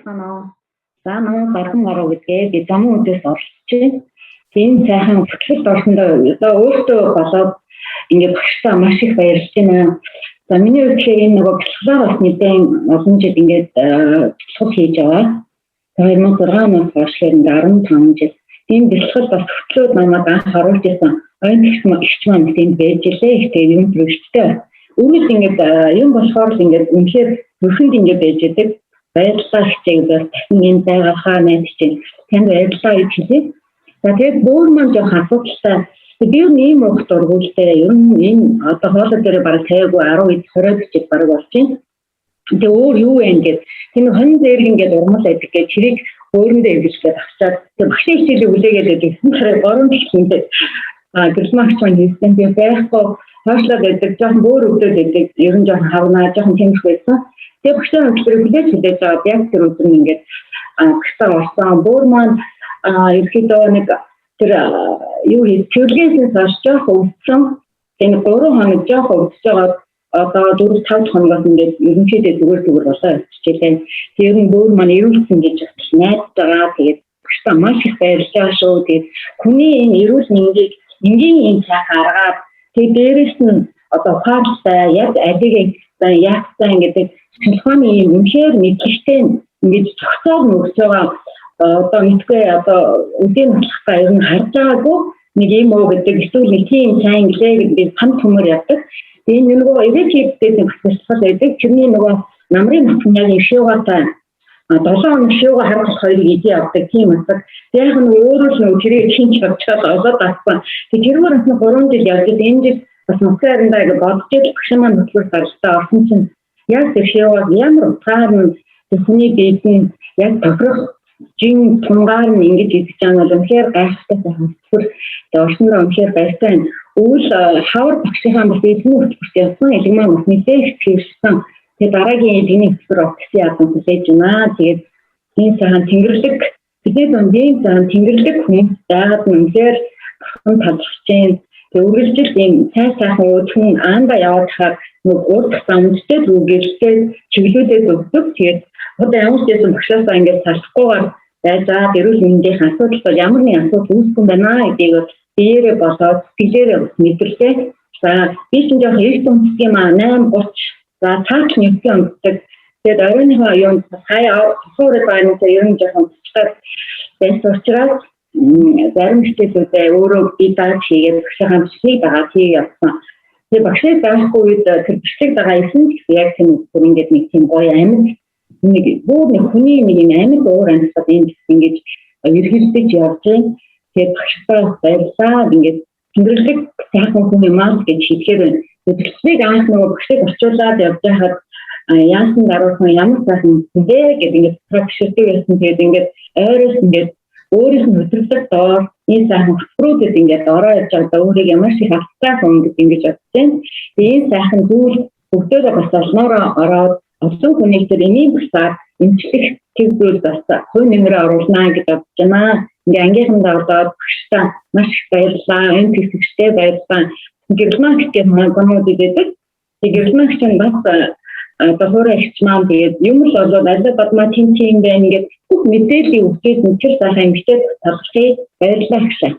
Байцгаана уу? За, манай Зарган гаруу гэдгээ би замун үдээс оролцож байна. Энэ сайхан хөтлөлт орсондоо одоо өөртөө болоод ингээд багштай маш их баярлж байна. За, миний хувьд тэгэхээр энэ нөгөө бяцлалаар бас нэгэн олон жил ингээд бяцлал хийж байгаа. 2006 оноос хойш ингээд 15 жил. Тийм бяцлал бас хөтлөөд намайг анх оруулж исэн оюун тэгч маань бас энд байж илээ. Их тэгээд юм төрөлттэй. Өөрөөр ингээд юм болохоор л ингээд үнэхээр зүрхэнд ингээд байж идэг. Баярлалаа хичээг бас дахин энэ байгаахаа найдаж чинь танд баярлалаа гэж хэлье. За, тэгээд бөөр маань жоох асуудалтай. Би юу ийм уух дургуултай. Ер нь энэ одоо хоолой дээр бараг 50-гүй 10 20 бичиг бараг болж байна. Тэгээ өөр юу вэ ингээд тэр хонь зэрэг ингээд урмал байдаг гэж тэрийг өөрөндөө эргэлжгээд авчаад тэгээ багшийн хичээлийг хүлээгээд байдаг. Тэгэхээр 3 дахь а гэрэлмагч маань хийсэн, би байхгүй хойшлоод байдаг, жоохон бөөр өвдөд байдаг, ер нь жоохон хавнаа, жоохон тэмх байсан. Тэгээ багшийн хөтөлбөрийг хүлээж хүлээж аваад яг тэр өдөр нь ингээд багштай орсон. Бөөр маань ерөөхдөө нэг тэр юу хийж цэвэрлэгээсээ хойш жоохон өвдсөн. Тэгээ 3 хоног жоохон өвдөж байгаа, одоо 4 5 хоногоос ингээд ерөнхийдөө зүгээр зүгээр болоо явчихлаа. Тэр нь бөөр маань эрүүлсэн гэж бас найдаж байгаа. Тэгээд багштай маш их баярлаж байгаа шүү. Тэгээд хүний энэ эрүүл мэндийг энгийн энэ сайхан аргаар, тэгээд дээрэс нь одоо ухаалтай, яг алийг яахтай гэдэг шинжилгээний юм үнэхээр мэдлэгтэй ингэж зохицоор нөгөж байгаа. Одоо мэдгүй, одоо үдийн нотлохтой ер нь харж байгаагүй нэг юм уу гэдэг, эсвэл нэг тийм сайн гэлээ гэдэг сан төмөр явдаг. Тэгээ нөгөө ирээд хийдэг нэг бяцлал байдаг. Тэрний нөгөө намрын матан яг юм шуугаатай 7 хоног шууга харах хоёрыг идэ явдаг тийм мацаг. Яг нь өөрөө л нөгөө тэрийг шинж бодчиход олоод авсан. Тэгээ тэрүүгээр бас 3 жил явж, энэ жил бас нутгийн харандаа гэж бодож ил багш маань хөтлөр гаралтай орсон чинь яг тэр шуугаас ямар утгаар нь тэр хүний биед нь яг тохирох жин тунгаар нь ингэж идэж байгаа нь бол үнэхээр гайхалтай сайхан хөтөлбөр. Тэгээ орсноороо үнэхээр баяртай байна. Өвөл хавар багшийнхаа бас элгэн хөтөлбөрт явсан. Элэг маань бас нэлээд их цэвэрлсэн. Тэгээ дараагийн элэгний хөтөлбөр огтсон ядан хүлээж байна. Тэгээд ийм сайхан тэнгэрлэг, бидний дунд ийм сайхан тэнгэрлэг хүмүүс байгаад нь үнэхээр бурхан талархаж байна. Тэгээ үргэлжил ийм сайн сайхан үүдхэн аанда яваад хахаар нэг уудах замдтай зүгэлтэй чиглүүлээд өгдөг. Тэгээд одоо ямар ч байсан багшаасаа ингээд салахгүйгээр байж эрүүл мэндийн асуудал бол ямар нэгэн асуудал үүсгэн байна гэдгийг бол биеэрээ болоод сэтгэлээрээ бас мэдэрлээ. За, би чинь жоох эрт унтдаг юм аа, 8:30. За, цаатал нүдэн унтдаг. Тэгээд оройныхоо юунд хаяа хурд байна, ер нь жоохон унтчихад байсан учраас зарим хичээлүүдээ өөрөө би дааж хийгээд багшийнхаа бичлэгийг дагаад хийе явсан. Тэгээ багшийг даахгүй үед тэр бичлэг дагаа исэн ч гэсэн яг тийм бүр ингээд нэг тийм гоё амьд нэг бүр нэг хүний нэг юм амьд уур амьсгал юм ингэж эргэлдэж явж байна. Тэгээд багштай баярлалаа. Ингээд тэнгэрлэг сайхан хүн юм аа гэж хэлэхээр байна. Бичлэгийг анх нөгөө багшийг орчуулад явж байхад яасан даруухан ямар сайхан бэ гэдэг ингээд биширдэг байсан. Тэгээд ингээд ойроос ингээд өөрийнх нь хөтөлбөр доор энэ сайхан хөтөлбөрүүдэд ингээд ороо явж байгаа өөрийг ямар шиг хаттай хүн гэж ингэж бодож байна. Тэгээд энэ сайхан зүйл бүгдээрээ бас олноороо ороод олон хүнийг тэр энийн бусаар эмчлэх тэр зүйл бас хувь нэмрээ оруулнаа гэж бодож байна. Ингээ ангийнхандаа ороод багштай маш их баярлалаа. Энэ хэсэгчтэй баярлалаа. Гэрэлмагч гэх манууд идэдэг. Тэгээ гэрэлмагч нь бас одоо хуурай ихч маань тэгээд юм л болоод аль бадмаа тийм тийм байна ингээд бүх мэдээллийг өгчээд тэр сайхан эмгчээд талархъя, баярлалаа гэшээ.